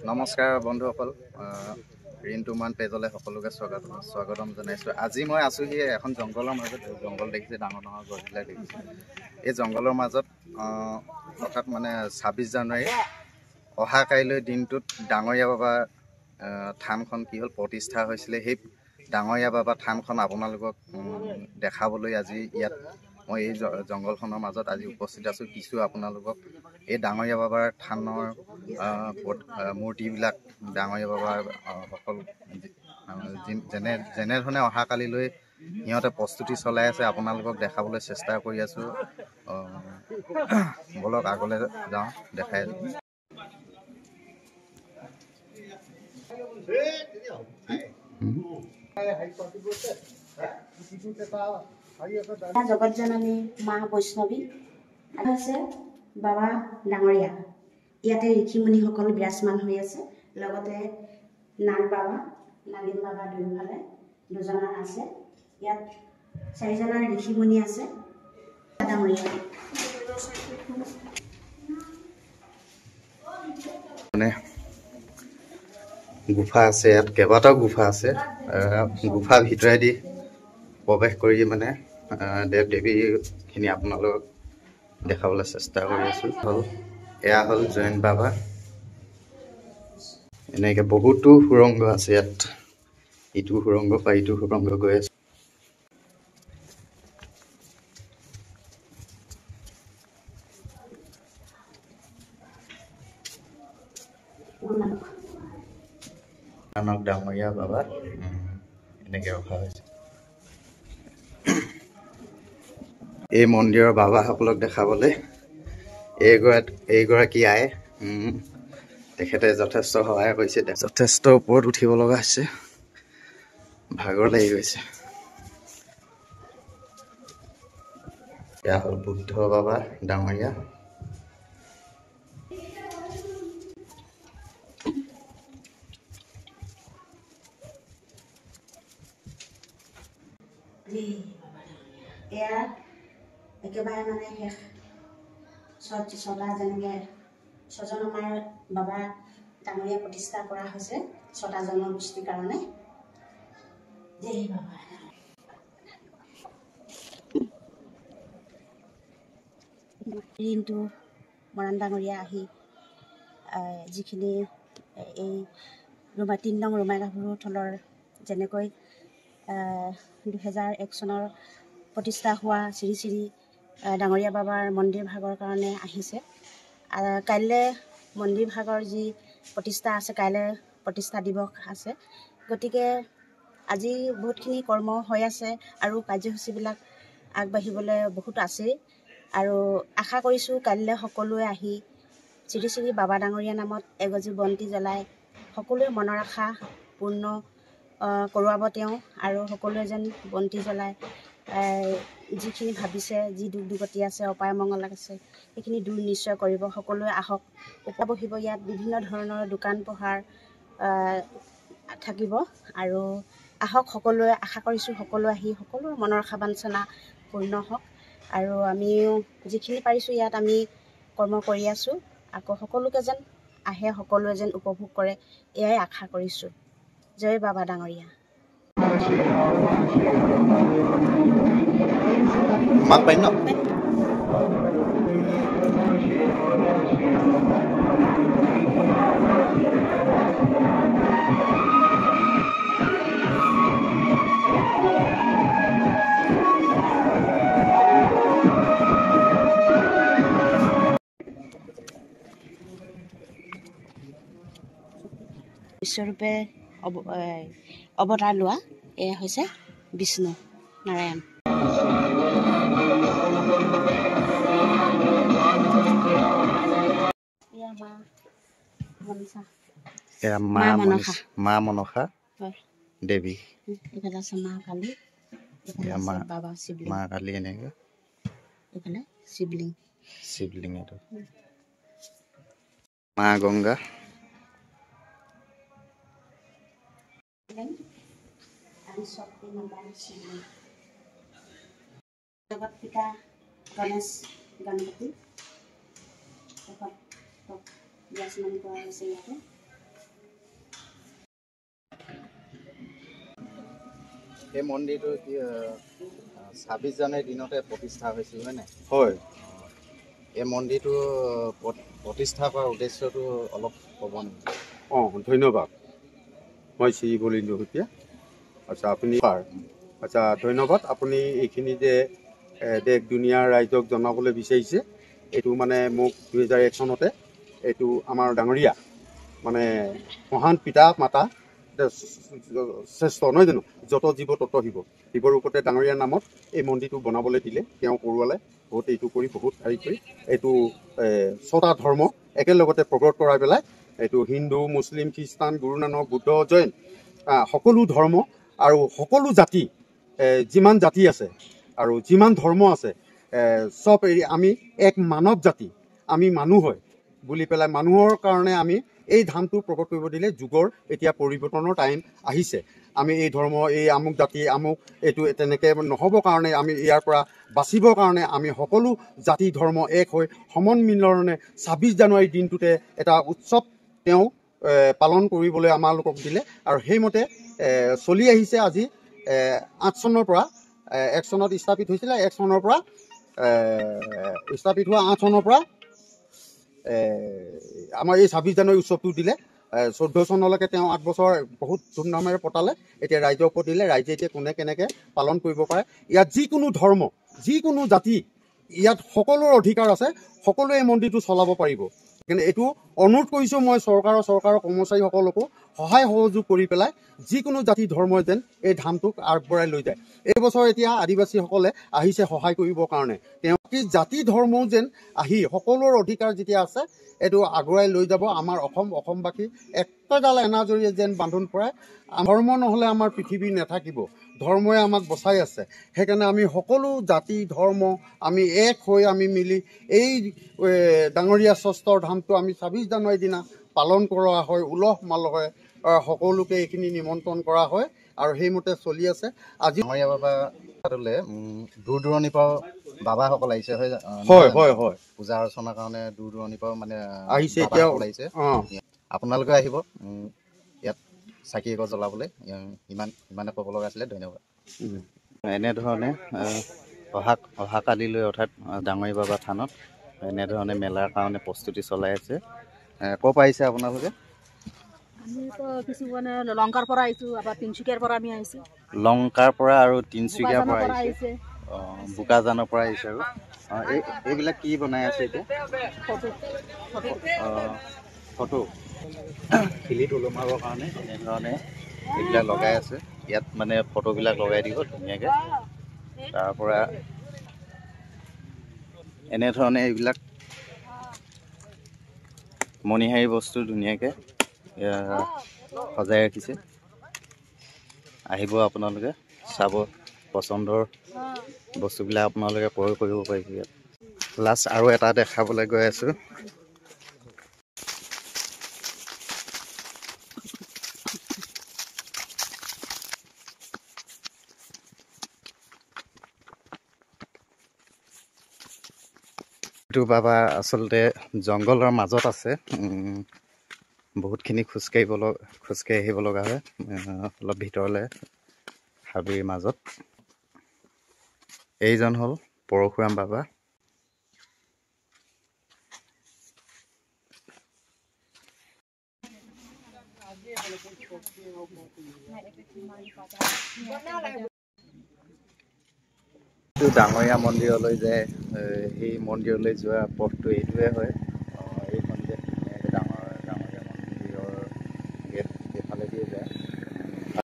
নমস্কাৰ বন্ধুসকল, ৰিণ্টু মান পেজলৈ সকলোকে স্বাগতম জনাইছোঁ। আজি মই আছোঁহি এখন জংঘলৰ মাজত। জংঘল দেখিছে, ডাঙৰ ডাঙৰ গছবিলাক দেখিছে। এই জংঘলৰ মাজত অৰ্থাৎ মানে 26 জানুৱাৰী অহা কাইলৈ দিনটোত ডাঙৰীয়া বাবা থানখন কি হ'ল প্ৰতিষ্ঠা হৈছিলে। সেই ডাঙৰীয়া বাবা থানখন আপোনালোকক দেখাবলৈ আজি ইয়াত মই এই জংঘলখনৰ মাজত আজি উপস্থিত আছোঁ। কিছু আপোনালোকক এই ডাঙৰীয়া বাবাৰ থানৰ মূৰ্তিবিলাক, ডাঙৰীয়া বাবাৰ সকলো যেনেধৰণে অহাকালিলৈ সিহঁতে প্ৰস্তুতি চলাই আছে আপোনালোকক দেখাবলৈ চেষ্টা কৰি আছোঁ। ব'লক আগলৈ যাওঁ, দেখাই আছোঁ। জগত জননী মা বৈষ্ণৱী হৈছে বাবা ডাঙৰীয়া। ইয়াতে ঋষিমুনিসকল বিৰাজমান হৈ আছে, লগতে নাগ বাবা, নাগিন বাবা দুয়োফালে দুজনৰ আছে। ইয়াত চাৰিজনৰ ঋষিমুনি আছে। ডাঙৰীয়া মানে গুফা আছে, ইয়াত কেইবাটাও গুফা আছে। গুফাৰ ভিতৰেদি প্ৰৱেশ কৰি মানে দেৱ দেৱীখিনি আপোনালোকক দেখাবলৈ চেষ্টা কৰি আছোঁ। হ'ল এয়া হ'ল জৈন বাবা। এনেকৈ বহুতো সুৰংগ আছে ইয়াত, ইটো সুৰংগ পৰা ইটো সুৰংগ গৈ আছে। নানক ডাঙৰীয়া বাবা এনেকৈ ৰখা হৈছে। এই মন্দিৰৰ বাবাসকলক দেখাবলৈ এইগৰাকী আই, তেখেতে যথেষ্ট সহায় কৰিছে। যথেষ্ট ওপৰত উঠিব লগা হৈছে, ভাগৰ লাগি গৈছে। এয়া হ'ল বুদ্ধ বাবা ডাঙৰীয়া। এয়া একেবাৰে মানে শেষ ছটা, যেনেকৈ ছজন আমাৰ বাবা ডাঙৰীয়া প্ৰতিষ্ঠা কৰা হৈছে ছটা জনগোষ্ঠীৰ কাৰণে। জয় বাবা। ৰিণ্টু মৰাণ ডাঙৰীয়া আহি যিখিনি এই ৰুমা 3 নং ৰুমাই গাভৰু থলৰ যেনেকৈ 2001 চনৰ প্ৰতিষ্ঠা হোৱা শ্ৰী শ্ৰী ডাঙৰীয়া বাবাৰ মন্দিৰ ভাগৰ কাৰণে আহিছে। কাইলৈ মন্দিৰ ভাগৰ যি প্ৰতিষ্ঠা আছে, কাইলৈ প্ৰতিষ্ঠা দিৱস আছে। গতিকে আজি বহুতখিনি কৰ্ম হৈ আছে আৰু কাৰ্যসূচীবিলাক আগবাঢ়িবলৈ বহুত আছেই। আৰু আশা কৰিছোঁ কাইলৈ সকলোৱে আহি শ্ৰী শ্ৰী বাবা ডাঙৰীয়া নামত এগজি বন্তি জ্বলাই সকলোৱে মনৰ আশা পূৰ্ণ কৰোৱাব তেওঁ। আৰু সকলোৱে যেন বন্তি জ্বলাই যিখিনি ভাবিছে, যি দুখ দুৰ্গতি আছে, অপায় মংগল আছে, সেইখিনি দূৰ নিশ্চয় কৰিব। সকলোৱে আহক, উপবহিব। ইয়াত বিভিন্ন ধৰণৰ দোকান পোহাৰ থাকিব। আৰু আহক সকলোৱে, আশা কৰিছোঁ সকলোৱে আহি সকলোৰে মনৰ আশা বাঞ্ছনা পূৰ্ণ হওক। আৰু আমিও যিখিনি পাৰিছোঁ ইয়াত আমি কৰ্ম কৰি আছোঁ। আকৌ সকলোকে যেন আহে, সকলোৱে যেন উপভোগ কৰে, এয়াই আশা কৰিছোঁ। জয় বাবা ডাঙৰীয়া। মাক পাৰিম ন? বিশ্বৰূপে অৱতাৰ লোৱা এয়া হৈছে বিষ্ণু নাৰায়ণ। এয়া মা মনসা দেৱী। এইফালে আছে মা কালী, বাবা শিৱলিং, মা কালী, এনেকৈ এইফালে শিৱলিং, শিৱলিং এইটো মা গংগা। জগত পিতা গণেশ গণপতি তেখেতক বিৰাজমান কৰা হৈছে ইয়াতে। এই মন্দিৰটো কি 26 জানুৱাৰী দিনতে প্ৰতিষ্ঠা হৈছিল, হয় নাই? হয়। এই মন্দিৰটো প্ৰতিষ্ঠা কৰাৰ উদ্দেশ্যটো অলপ ক'ব নেকি? অঁ, ধন্যবাদ। মই শ্ৰী বলীন্দ্ৰ শইকীয়া। আচ্ছা, আপুনি আচ্ছা, ধন্যবাদ। আপুনি এইখিনি যে দেশ দুনিয়াৰ ৰাইজক জনাবলৈ বিচাৰিছে, এইটো মানে মোক 2001 চনতে এইটো আমাৰ ডাঙৰীয়া মানে মহান পিতা মাতা শ্ৰেষ্ঠ নহয় জানো, যত জীৱ তত শিৱ, শিৱৰ ৰূপতে ডাঙৰীয়াৰ নামত এই মন্দিৰটো বনাবলৈ দিলে। তেওঁ কৰোৱালে বহুত, এইটো কৰি বহুত হেৰি কৰি এইটো ছটা ধৰ্ম একেলগতে প্ৰগত কৰাই পেলাই এইটো হিন্দু, মুছলিম, খ্ৰীষ্টান, গুৰু নানক, বুদ্ধ, জৈন সকলো ধৰ্ম আৰু সকলো জাতি, যিমান জাতি আছে আৰু যিমান ধৰ্ম আছে চব এৰি আমি এক মানৱ জাতি, আমি মানুহ হয় বুলি পেলাই মানুহৰ কাৰণে আমি এই ধামটো প্ৰকট কৰিব দিলে। যুগৰ এতিয়া পৰিৱৰ্তনৰ টাইম আহিছে। আমি এই ধৰ্ম, এই আমুক জাতি, আমুক এইটো তেনেকৈ নহ'বৰ কাৰণে, আমি ইয়াৰ পৰা বাচিবৰ কাৰণে আমি সকলো জাতি ধৰ্ম এক হৈ সমন্বিলনে 26 জানুৱাৰী দিনটোতে এটা উৎসৱ তেওঁ পালন কৰিবলৈ আমালোকক দিলে আৰু সেইমতে চলি আহিছে। আজি 8 চনৰ পৰা, 1 চনত স্থাপিত হৈছিলে, 1 চনৰ পৰা স্থাপিত হোৱা 8 চনৰ পৰা আমাৰ এই 26 জানুৱাৰী উৎসৱটো দিলে। 14 চনলৈকে তেওঁ 8 বছৰ বহুত ধুমধামেৰে পতালে। এতিয়া ৰাইজৰ ওপৰত দিলে, ৰাইজে এতিয়া কোনে কেনেকৈ পালন কৰিব পাৰে। ইয়াত যিকোনো ধৰ্ম, যিকোনো জাতি, ইয়াত সকলোৰে অধিকাৰ আছে, সকলোৱে এই মন্দিৰটো চলাব পাৰিব। কিন্তু এইটো অনুৰোধ কৰিছোঁ মই চৰকাৰৰ কৰ্মচাৰীসকলকো সহায় সহযোগ কৰি পেলাই যিকোনো জাতি ধৰ্মই যেন এই ধামটোক আগবঢ়াই লৈ যায়। এই বছৰ এতিয়া আদিবাসীসকলে আহিছে সহায় কৰিবৰ কাৰণে। তেওঁ কি জাতি ধৰ্মও যেন আহি সকলোৰে অধিকাৰ যেতিয়া আছে এইটো আগুৱাই লৈ যাব। আমাৰ অসমবাসী একেডাল এনাজৰীয়ে যেন বান্ধোন পৰাই। ধৰ্ম নহ'লে আমাৰ পৃথিৱী নাথাকিব, ধৰ্মই আমাক বচাই আছে। সেইকাৰণে আমি সকলো জাতি ধৰ্ম আমি এক হৈ আমি মিলি এই ডাঙৰীয়া ষষ্ঠৰ ধামটো আমি 26 জানুৱাৰীৰ দিনা পালন কৰা হয়, উলহ মালহে সকলোকে এইখিনি নিমন্ত্ৰণ কৰা হয় আৰু সেইমতে চলি আছে। আজি ডাঙৰীয়া বাবা তালৈ দূৰ দূৰণিৰ পৰাও বাবাসকল আহিছে, হয় হয় হয় হয়, পূজা অৰ্চনাৰ কাৰণে দূৰ দূৰণিৰ পৰাও মানে আহিছে, এতিয়া আহিছে। আপোনালোকে আহিব ইয়াত চাকি এগছ জ্বলাবলৈ। ইমানে ক'ব লগা আছিলে, ধন্যবাদ। এনেধৰণে অহাকালিলৈ অৰ্থাৎ ডাঙৰী বাবা থানত এনেধৰণে মেলাৰ কাৰণে প্ৰস্তুতি চলাই আছে। ক'ৰ পৰা আহিছে আপোনালোকে? কিছুমানে লংকাৰ পৰা আহিছোঁ, আবাৰ তিনিচুকীয়াৰ পৰা আমি আহিছোঁ। লংকাৰ পৰা আৰু তিনিচুকীয়াৰ পৰা আহিছে, বোকাজানৰ পৰা আহিছে। আৰু এইবিলাক কি বনাই আছে এতিয়া? ফটো খিলিত ওলোমাবৰ কাৰণে এনেধৰণে এইবিলাক লগাই আছে। ইয়াত মানে ফটোবিলাক লগাই দিব ধুনীয়াকৈ। তাৰ পৰা এনেধৰণে এইবিলাক মণিহাৰী বস্তু ধুনীয়াকৈ সজাই ৰাখিছে। আহিব আপোনালোকে চাব, পচন্দৰ বস্তুবিলাক আপোনালোকে ক্ৰয় কৰিব পাৰিব ইয়াত। লাষ্ট আৰু এটা দেখাবলৈ গৈ আছোঁ। এইটো বাবা আচলতে জংঘলৰ মাজত আছে, বহুতখিনি খোজকাঢ়ি আহিব লগা হয় অলপ ভিতৰলৈ হাবিৰ মাজত। এইজন হ'ল পৰশুৰাম বাবা। ডাঙৰীয়া মন্দিৰলৈ যায়, সেই মন্দিৰলৈ যোৱা পথটো এইটোৱে হয়।